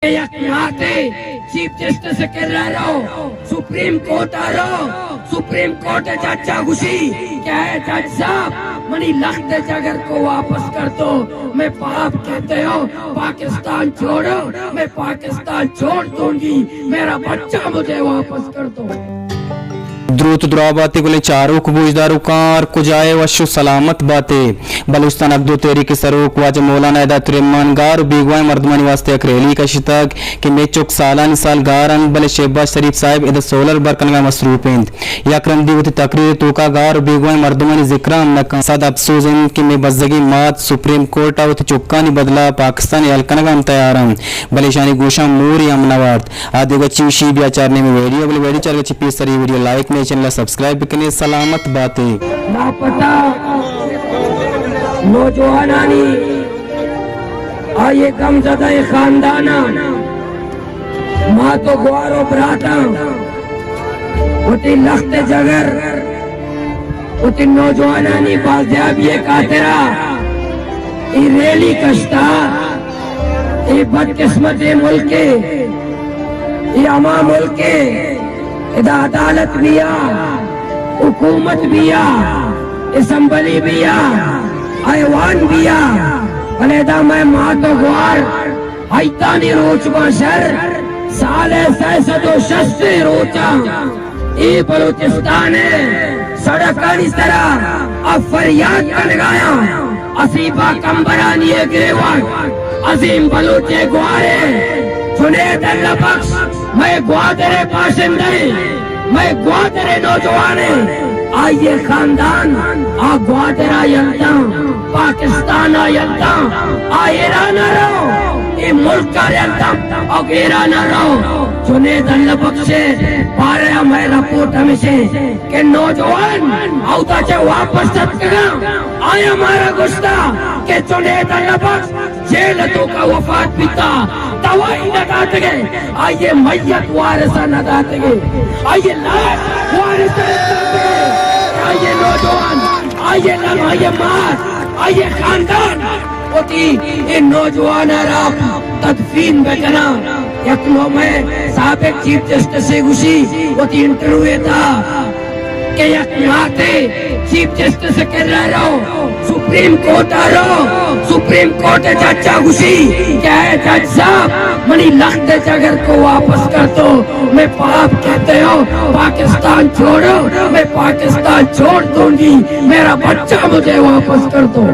یک ماتے chief justice ءِ کرا رو، سپریم کورٹ ءَ رو، سپریم کورٹ ءِ جج ءَ گوشی کہ اے جج صاحب، منی لخت جگر کو واپس کر دو، میں پاپ کہتے ہو، پاکستان چھوڑو، میں پاکستان چھوڑ دوں گی، میرا بچہ مجھے واپس کر دو۔ دروت دراہ باتے گلیں چاروک گوشداروکاں، ہر کجائے وش و سلامت باتے۔ بلوچستان حق دو تحریک ءِ سروک واجہ مولانا ہدایت الرحمان گار و بیگواہیں مردمانی واسطہ یک ریلی کشتگ کہ مئے چک سالانی سال گار انت، بلے شہباز شریف صاحب ادا سولر بر کنگا مصروف انت۔ یک رندی وتی تقریر ءِ توکا گار و بیگواہیں مردمانی ذکرا ہم نہ کنت۔ صد افسوز انت کہ مئے بزگیں مات سپریم کورٹ ءَ وتی چکانی بدلا پاکستان ءَ یل کنگا ہم تیار انت، بلے ایشانی گوشاں مورے ہم نہ وارت۔ آ دگہ چی گوشی، بیا چاریں مئے ویڈیو، بلے ویڈیو چارگ ءَ چہ پیسر اے ویڈیو لائک، مئے چینل ءَ سبسکرائب بکنے۔ سلامت باتے۔ لاپتہ نوجوانانی، آئی ءِ غم زدہ خانداناں، مات و گوار و براتاں، وتی لخت جگر، وتی نوجوانانی بازیابی ءِ خاطرا اے ریلی کشتا۔ اے بدقسمتیں ملکے، اے ہما ملکے، ادا عدالت بیا، حکومت بیا، اسمبلی بیا، ایوان بیا، بلے ادا مئے مات و گوار ہیتانی روچ باں شر، سال ءِ سئے سد و شست ءِ روچاں اے بلوچستان ءِ سڑکانی سرا آ فریاد کنگایاں۔ حسیبہ کمبرانی ءِ گریوگ، عظیم بلوچ ءِ گوارے، جنید اللہ بخش، مئے گوادر ءِ باشندہ، مئے گوادر ءِ نوجوانے، آئی ءِ خاندان آ گوادر ءَ یلداں، پاکستان ءَ یلداں، آ ایران ءَ رو، اے ملک ءَ یلداں، او ایران ءَ رو۔ جنید اللہ بخش ءِ بارہ ءَ مئے رپورٹ ہمیشیں کہ نوجوان اودا چہ واپس اتکگاں، آیاں مارا گوشتا کہ جنید اللہ بخش جیل ءِ توکا وفات بیتا، دوائی نہ داتگے، آئی ءِ میت وارث ءَ نہ داتگے، آئی ءِ لاش وارث ءَ نہ داتگے، آئی ءِ نوجوان، آئی ءِ لم، آئی ءِ مات، آئی ءِ خاندان وتی اے نوجوان ءَ را تدفین بکناں۔ یک نو مئے سابق چیف جسٹس ءَ گوشی وتی انٹرویو ءِ تہا کہ یک ماتے چیف جسٹس ءِ کرا رو، سپریم کورٹ ءَ رو، سپریم کورٹ ءِ جج ءَ گوشی کہ اے جج صاحب، منی لخت جگر کو واپس کر دو، میں پاپ کہتے ہو، پاکستان چھوڑو، میں پاکستان چھوڑ دوں گی، میرا بچہ مجھے واپس کر دو۔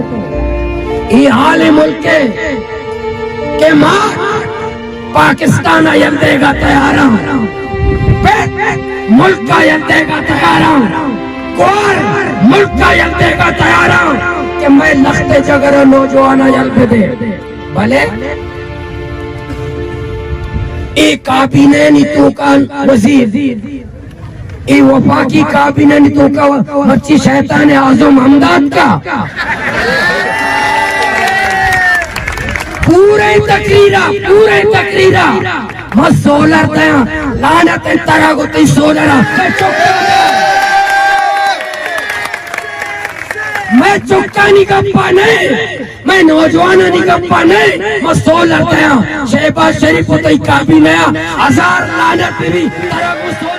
اے حال ملک ءِ کہ ما پاکستان ءَ یل دیگ ءَ تیار آں، پت ملک ءَ یل دیگ ءَ تیار آں، گوار ملک ءَ یل دیگ ءَ تیار آں کہ مئے لخت جگر ءِ نوجوان ءَ یل بدے۔ بلے اے کابینہ نی توکا وزیر، اے وفاقی کابینہ نی توکا مرچی شیطان اعظم ہم داتکا۔ پورے تقریرا، پورے تقریرا ما سولر دیاں، لعنت انت ترا گوں تئی سولرا۔ مئے چکانی گپا نئے، مئے نوجوانانی گپا نئے، ما سولر دیاں۔ شہباز شریف و تئی کابینہ ءَ ہزار لعنت بہ بی، ترا گوں سولر